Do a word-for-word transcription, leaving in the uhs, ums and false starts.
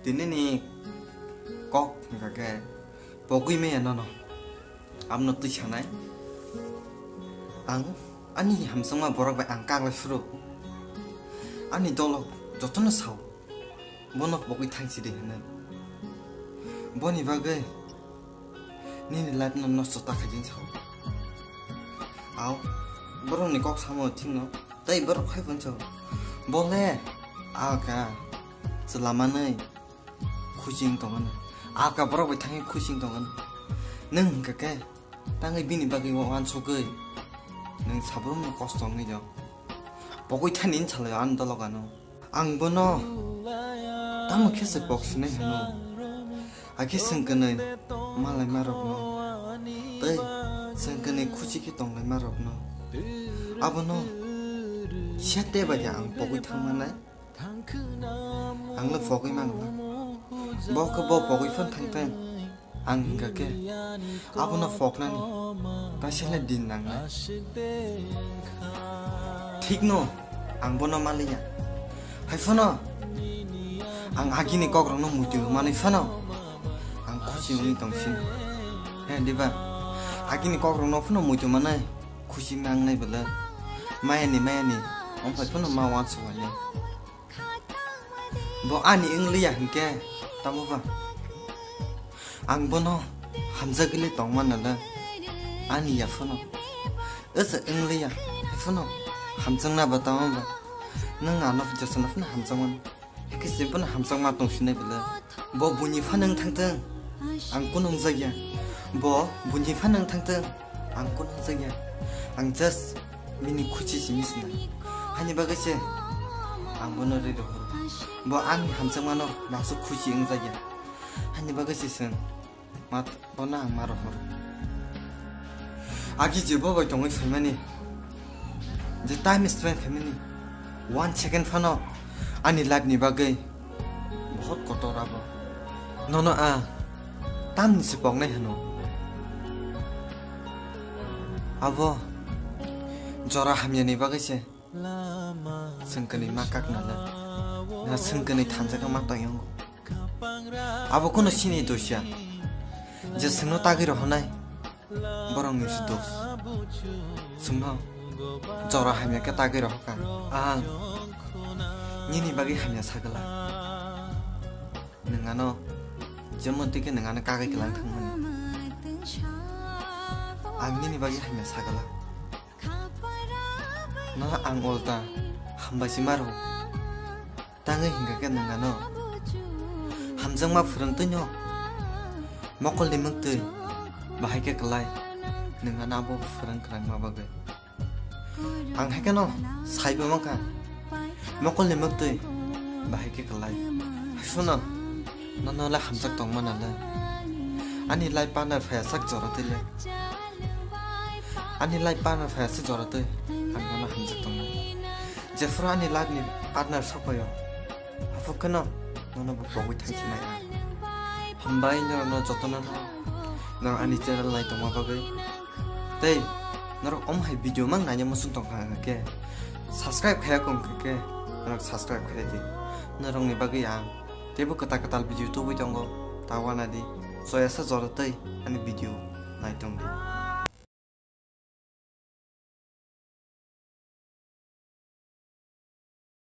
Tini ni kok hwnkha khe pogwi maya nono. Abno twi sanai. Ang ani hamsokma borok bai ang kak lai phuru ani dolok jotono sao. Bono pogwi thangsi de hinwi. Boni bagwi nini life no nosto ta khaijin sao. Ao, borok ni kok samo thikno. Tei borok hai phano sao. Bole, alka, chwla manwi khusi wng tongmani. Alka borok bai thangwi khusi wng tongmani. Nwng hwnkha khe tangwi bini bagwi uansugwi nwng sabrumno kosto wngwi do. Pogwi thani wng salaio ani dolok ano. Ang bono tamo khe se pok sinai hwno. Hakhe chwng kwnwi malaima rokno tei chwng kwnwi khusi khe tonglaima rokno. Abono siya te bai ang pogwi thangmanai. Ang no pogwi mangla. Bo khe bo pogwi phan thangthang. Ang hwnkha khe abono poknani kaisa le din nangnai. Thikno ang bono maliya. Hai phano ang agini kokrokno muitu manwi phano ang khusi wngwi tongsin. He diba? Agini kokrokno phano muitu manai khusi mangnai bwle. Mayani mayani, omo hai phano ma uansukmani. Bo ani wng liya hinkhe tamo ba? Ang bono hamjagwi le tongmano le ani ya phano. Ese wng liya, hai phano hamjakna ba tamo ba? Nwng ano jesa no phano hamjakmano. Hikhe se bono hamjakma tong sinai bwle. Bo buini phano wng thangthung. Ang kunu wngjakya. Bo buini phano wng thangthung. Ang kunu wngjakya. Ang just bini khusi simi sinai. Hani bagwi se ang bono ri rohoro. Bo ani hamjakmano baksa khusi wngjakya. Hani bagwi se chwng ma, bono ang ma rohoro. Agi je bo bai tongwi phaimani, je time spend khaimani, one second phano ani life ni bagwi bahut kotor abo. Nono a tamni se poknai hwno. Abo jora hamyani bagwi se chwng kwnwi ma kakna le, na chwng kwnwi thansa khe ma tong yango. Abo kunu sini dosia je chwngno tagwi rohonai. Borokni se dos. Chwngno jora hamya khe tagwi rohorkha. Ang nini bagwi hamya sagwlak. Nwng ano jemon twi khe nwng ano kagwi kwlang thangmani. Ang nini bagwi hamya sagwlak. Nono ang ulta hambai se ma rw. Tangwi hingkha khe nwng ano hamjakma phwrwngtwino mokolni mwktwi bahai khe kwlai nwng ano abo phwrwng kwrwngma bagwi. Ang hai kheno saibo mankha mokolni mwktwi bahai khe kwlai. Haiphano nono le hamjak tongmano le ani life partner phaiya sak jora twi le. Ani life partner phaiya sak jora twi ang nono hamjak tongnai. Jephuru ani life ni partner sokphaio, aphuru kheno nono bo pogwi thangsinai ang. Hambai norokno jotono no, norok ani channel nai tongma bagwi. Tei norok om hai video mang naina muchung tongkha hwnkhe subscribe khaiya khe norok subscribe khaidi. Norokni bagwi ang teibo kwtal kwtal video tubui tongo, ta uanadi. Soyasa jora tei ani video nai tongdi.